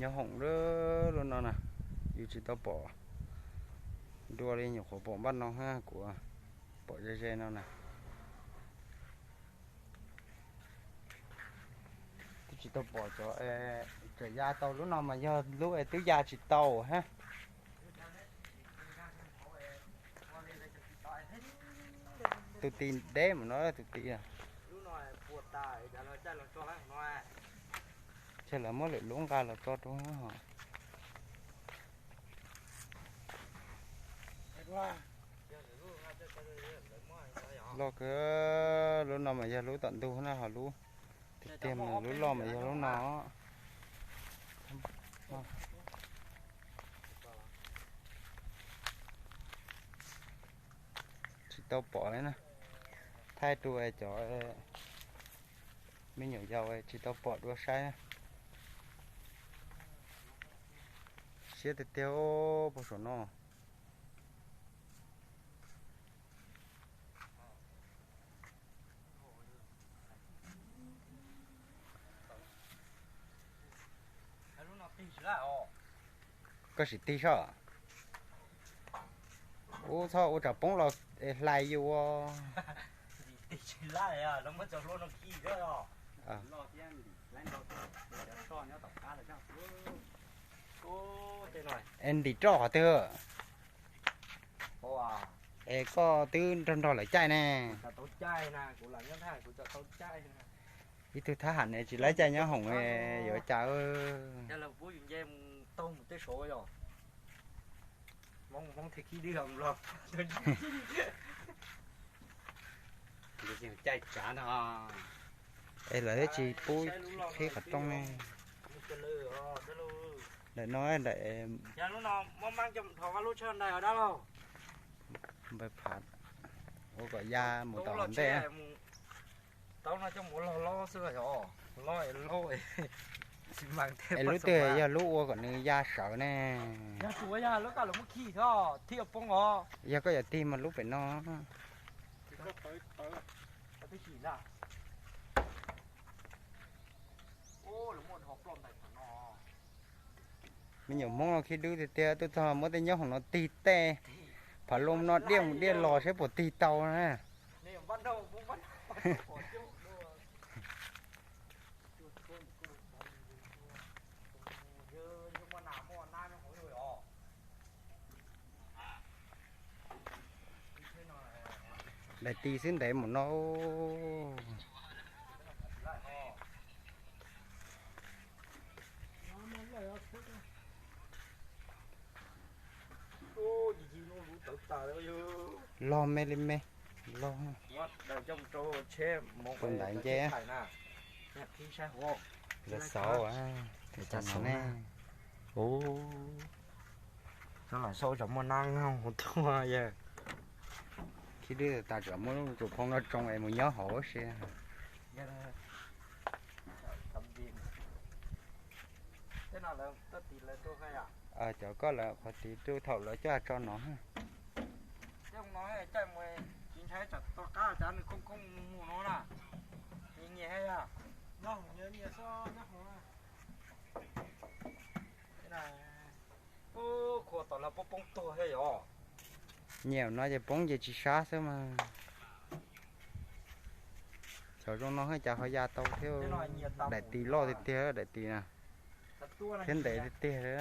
Nyob hoom lub no na, yus tsis tau pom dua li, nyuam qhuav pom npaj no, kuv pom ze ze no na. Twb tsis tau pom cov, tseem ya tau lub no mas yog lub es twb ya tsis tau hab. Tus tis deb mus no tus tis. Ces lawv muab lwm lub nqa los tso rau hos. Loj kawg, lub no mas yog lub tom ntug na, ho lub tiag tiag mas lub loj mas yog lub no. Tsis tau pom li na, thaij rau cov me nyuam yaus tsis tau pom dua saib na. Siab tiag tiag puag saum no. Koj sim tig soj. Ub, txhob ua tsam poob los hlais yus. Es ntim roj qhov twg? Es koj twb nrog nrog lawv caij ne. Ib tug thab ham ne tsis laib caij nyob hoom yuav cas. Es lawv twb tsis pub qhib qhov rooj ne. Ntawm no, ntawm, npawg Phav, ua kom ya mus tom hauv ntej. Es lub twg yog lub ua kom nws ya sawv ne? Yog koj yuav tig mas lub pem no. Me nyuam Hmoob no khib dub tiag tiag, tuaj txog muab tej nyob hoom no tig tej, phav loo no diaj mus diaj los saib puas tig tau na. Daim tis xwb ntev mus no. Log me li me, log. Tus ntaiv nce. Lawv xauv ne. Lam sau tsam muaj nab hauv tuaj yog. Khib dub tas tsam muab lub tsuas phoo no tsoo es mus nyob hauv si. Cov koj lawv qhov tis rau thaum lawv coj tso no. Nyiam no ces poob ces tsis sab xwb mas. Xyov zoo no cas ho ya tau thiab. Daim tis loj tiag tiag daim tis na. Thiab ntev tiag tiag li.